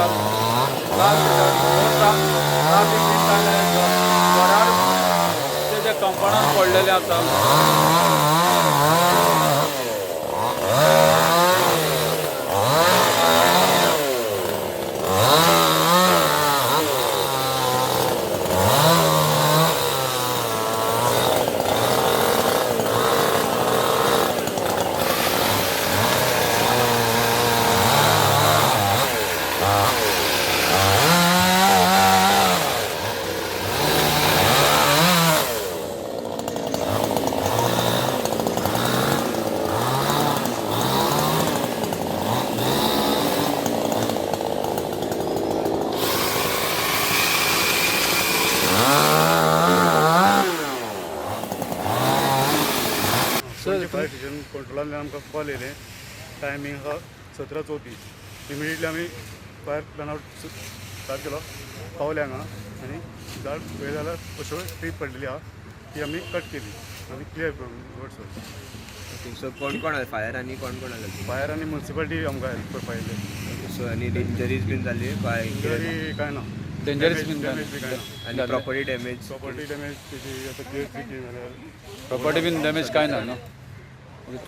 आमकां त्रास दिता, त्रास त्रास बीन कांय घरार तेज्या कंपाउंडान पडलेलें आसा. पणजे फायर स्टेशन कंट्रोलांतल्यान आमकां कॉल येयलें. टायमींग आहा 17:34. इमिडिएटली आमी फायर प्लॅन आवट स्टार्ट केलो. पावले हांगा आनी झाड पळय जाल्यार अश्यो ट्री पडलेली आहा, ती आमी कट केली आनी clear road sir. Okay, so कोण कोण आले फायर आनी कोण कोण आले? फायर आनी म्युनिसिपालिटी आमकां हेल्प करपा येयले. सो आनी इंजरीज बीन जाली काय कितें? इंजरी कांय ना. Dangerous बीन काय डॅमेज बी कांय ना. आनी प्रॉपर्टी डॅमेज? प्रॉपर्टी डॅमेज तेजी आतां गेट बी जाल्यार. प्रॉपर्टी बीन डॅमेज कांय ना न्हू?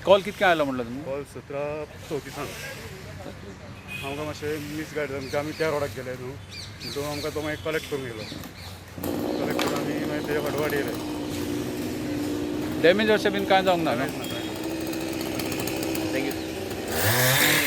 कॉल कितक्या आयलो म्हणलं तुमी? कॉल 17:34. आमकां मातशें मिसगायड जालें, म्हणजे आमी त्या रोडाक गेले न्हू, म्हणटकूच आमकां तो मागीर कलेक्ट करूंक गेलो. कलेक्ट करून आमी मागीर तेजे फाटोफाट येयले. डॅमेज अशें बीन कांय जावंक ना न्हू? कांयच ना, कांय ना. Thank you.